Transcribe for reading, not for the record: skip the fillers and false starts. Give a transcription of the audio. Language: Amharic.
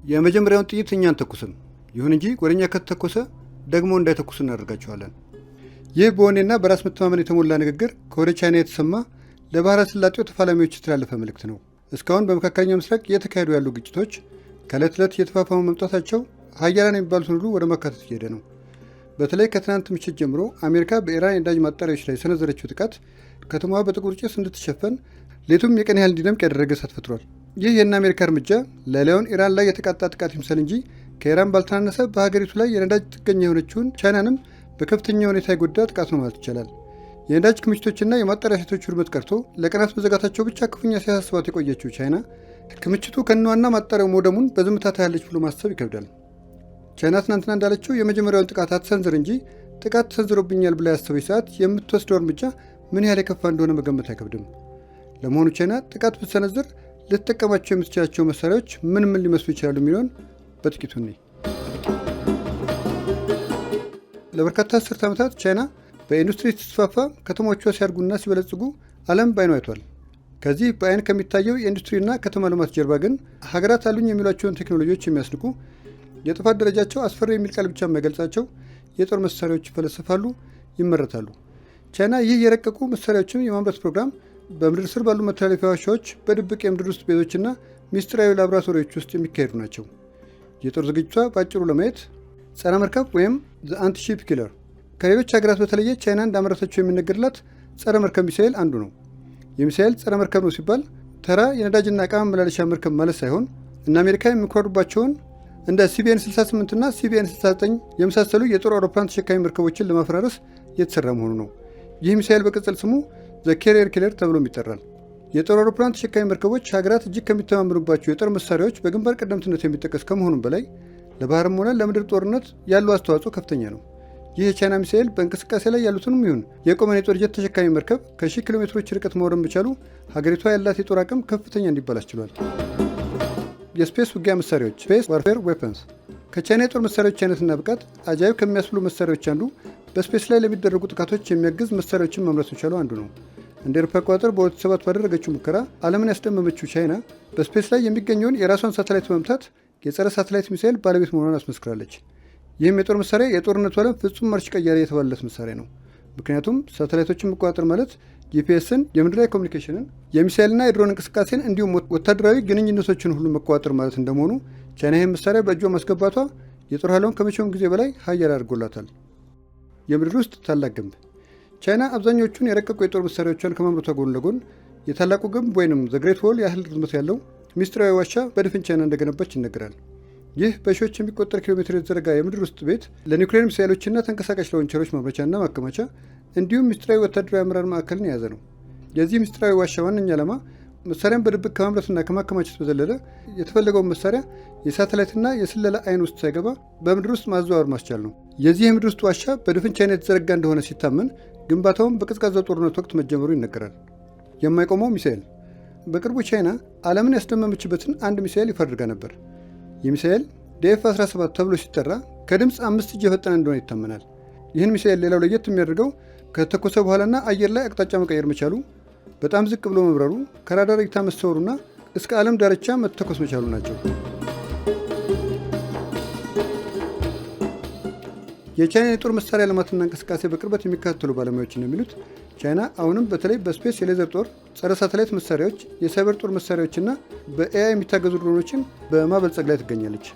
የመጀመሪያውን ጥይት እኛ አንተኩስም፣ ይሁን እንጂ ወደኛ ከተተኮሰ ደግሞ እንዳይተኩሱ እናደርጋቸዋለን። ይህ በወኔና በራስ መተማመን የተሞላ ንግግር ከወደ ቻይና የተሰማ ለባህረ ሰላጤው ተፋላሚዎች የተላለፈ መልእክት ነው። እስካሁን በመካከለኛው ምስራቅ እየተካሄዱ ያሉ ግጭቶች ከዕለት ዕለት እየተፋፋሙ መምጣታቸው ሀያላን የሚባሉትን ሁሉ ወደ ማካተት እየሄደ ነው። በተለይ ከትናንት ምሽት ጀምሮ አሜሪካ በኢራን የነዳጅ ማጣሪያዎች ላይ የሰነዘረችው ጥቃት ከተማዋ በጥቁር ጭስ እንድትሸፈን፣ ሌቱም የቀን ያህል እንዲደምቅ ያደረገ እሳት ፈጥሯል። ይህ የእነ አሜሪካ እርምጃ ላይላዩን ኢራን ላይ የተቃጣ ጥቃት ይምሰል እንጂ ከኢራን ባልተናነሰ በሀገሪቱ ላይ የነዳጅ ጥገኛ የሆነችውን ቻይናንም በከፍተኛ ሁኔታ የጎዳ ጥቃት ነው ማለት ይቻላል። የነዳጅ ክምችቶችና የማጣሪያ ሳይቶች ውድመት ቀርቶ ለቀናት መዘጋታቸው ብቻ ክፉኛ ሲያሳስባት የቆየችው ቻይና ክምችቱ ከነዋና ማጣሪያው መውደሙን በዝምታ ታያለች ብሎ ማሰብ ይከብዳል። ቻይና ትናንትና እንዳለችው የመጀመሪያውን ጥቃት አትሰንዝር እንጂ ጥቃት ተሰንዝሮብኛል ብላ ያሰበች ሰዓት የምትወስደው እርምጃ ምን ያህል የከፋ እንደሆነ መገመት አይከብድም። ለመሆኑ ቻይና ጥቃት ብትሰነዝር ልትጠቀማቸው የምትችላቸው መሳሪያዎች ምን ምን ሊመስሉ ይችላሉ የሚለውን በጥቂቱ እንይ። ለበርካታ አስርት ዓመታት ቻይና በኢንዱስትሪ ስትስፋፋ፣ ከተሞቿ ሲያድጉና ሲበለጽጉ ዓለም በዓይኑ አይቷል። ከዚህ በአይን ከሚታየው የኢንዱስትሪና ከተማ ልማት ጀርባ ግን ሀገራት አሉኝ የሚሏቸውን ቴክኖሎጂዎች የሚያስንቁ፣ የጥፋት ደረጃቸው አስፈሪ የሚል ቃል ብቻ የማይገልጻቸው የጦር መሳሪያዎች ይፈለሰፋሉ፣ ይመረታሉ። ቻይና ይህ የረቀቁ መሳሪያዎችን የማምረት ፕሮግራም በምድር ስር ባሉ መተላለፊያ ዋሻዎች፣ በድብቅ የምድር ውስጥ ቤቶችና ሚስጥራዊ ላቦራቶሪዎች ውስጥ የሚካሄዱ ናቸው። የጦር ዝግጅቷ በአጭሩ ለማየት፣ ጸረ መርከብ ወይም the anti-ship killer፣ ከሌሎች ሀገራት በተለየ ቻይና እንዳመረተችው የሚነገርላት ጸረ መርከብ ሚሳኤል አንዱ ነው። የሚሳኤል ጸረ መርከብ ነው ሲባል ተራ የነዳጅና እቃ ማመላለሻ መርከብ ማለት ሳይሆን እነ አሜሪካ የሚኮራሩባቸውን እንደ CVN 68 እና CVN 69 የመሳሰሉ የጦር አውሮፕላን ተሸካሚ መርከቦችን ለማፈራረስ የተሰራ መሆኑ ነው። ይህ ሚሳኤል በቅጽል ስሙ the carrier killer ተብሎም ይጠራል። የጦር አውሮፕላን ተሸካሚ መርከቦች ሀገራት እጅግ ከሚተማመኑባቸው የጦር መሳሪያዎች በግንባር ቀደምትነት የሚጠቀስ ከመሆኑም በላይ ለባህርም ሆነ ለምድር ጦርነት ያለው አስተዋጽኦ ከፍተኛ ነው። ይህ የቻይና ሚሳኤል በእንቅስቃሴ ላይ ያሉትንም ይሁን የቆመን የጦር ጀት ተሸካሚ መርከብ ከ1000 ኪሎ ሜትሮች ርቀት ማውደም መቻሉ ሀገሪቷ ያላት የጦር አቅም ከፍተኛ እንዲባል አስችሏል። የ space ውጊያ መሳሪያዎች፣ space warfare weapons፣ ከቻይና የጦር መሳሪያዎች አይነትና ብቃት አጃይብ ከሚያስብሉ መሳሪያዎች አንዱ በ space ላይ ለሚደረጉ ጥቃቶች የሚያግዝ መሳሪያዎችን ማምረት መቻሉ አንዱ ነው። እንደ አውሮፓ አቆጣጠር በ2007 ባደረገችው ሙከራ ዓለምን ያስደመመችው ቻይና በ space ላይ የሚገኘውን የራሷን ሳተላይት በመምታት የጸረ ሳተላይት ሚሳኤል ባለቤት መሆኗን አስመስክራለች። ይህም የጦር መሳሪያ የጦርነቱ ዓለም ፍጹም ማርሽ ቀያሪ የተባለለት መሳሪያ ነው። ምክንያቱም ሳተላይቶችን መቆጣጠር ማለት GPS ን፣ የምድር ላይ communication ን፣ የሚሳኤልና የድሮን እንቅስቃሴን እንዲሁም ወታደራዊ ግንኙነቶችን ሁሉ መቆጣጠር ማለት እንደመሆኑ ቻይና ይህን መሳሪያ በእጇ ማስገባቷ የጦር ኃይሏን ከመቼውም ጊዜ በላይ ሀያል አድርጎላታል። የምድር ውስጥ ታላቅ ግንብ፣ ቻይና አብዛኞቹን የረቀቁ የጦር መሳሪያዎቿን ከማምረቷ ጎን ለጎን የታላቁ ግንብ ወይንም the Great Wall ያህል ርዝመት ያለው ሚስጥራዊ ዋሻ በድፍን ቻይና እንደገነባች ይነገራል። ይህ በሺዎች የሚቆጠር ኪሎ ሜትር የተዘረጋ የምድር ውስጥ ቤት ለኒውክሌር ሚሳይሎችና ተንቀሳቃሽ launcher ኦች ማምረቻና ማከማቻ እንዲሁም ምስጢራዊ ወታደራዊ አመራር ማዕከልን የያዘ ነው። የዚህ ምስጢራዊ ዋሻ ዋነኛ ዓላማ መሳሪያን በድብቅ ከማምረትና ከማከማቸት በዘለለ የተፈለገውን መሳሪያ የሳተላይትና የስለላ አይን ውስጥ ሳይገባ በምድር ውስጥ ማዘዋወር ማስቻል ነው። የዚህ የምድር ውስጥ ዋሻ በድፍን ቻይና የተዘረጋ እንደሆነ ሲታመን ግንባታውም በቀዝቃዛው ጦርነት ወቅት መጀመሩ ይነገራል። የማይቆመው ሚሳኤል፣ በቅርቡ ቻይና ዓለምን ያስደመመችበትን አንድ ሚሳኤል ይፋ አድርጋ ነበር። ይህ ሚሳኤል DF 17 ተብሎ ሲጠራ ከድምፅ 5 እጅ የፈጠነ እንደሆነ ይታመናል። ይህን ሚሳኤል ሌላው ለየት የሚያደርገው ከተተኮሰ በኋላና አየር ላይ አቅጣጫ መቀየር መቻሉ፣ በጣም ዝቅ ብሎ መብረሩ፣ ከራዳር እይታ መሰወሩና እስከ ዓለም ዳርቻ መተኮስ መቻሉ ናቸው። የቻይና የጦር መሳሪያ ልማትና እንቅስቃሴ በቅርበት የሚከታተሉ ባለሙያዎች እንደሚሉት ቻይና አሁንም በተለይ በ space የሌዘር ጦር፣ ጸረ ሳተላይት መሳሪያዎች፣ የሳይበር ጦር መሳሪያዎችና በ AI የሚታገዙ ድሮኖችን በማበልጸግ ላይ ትገኛለች።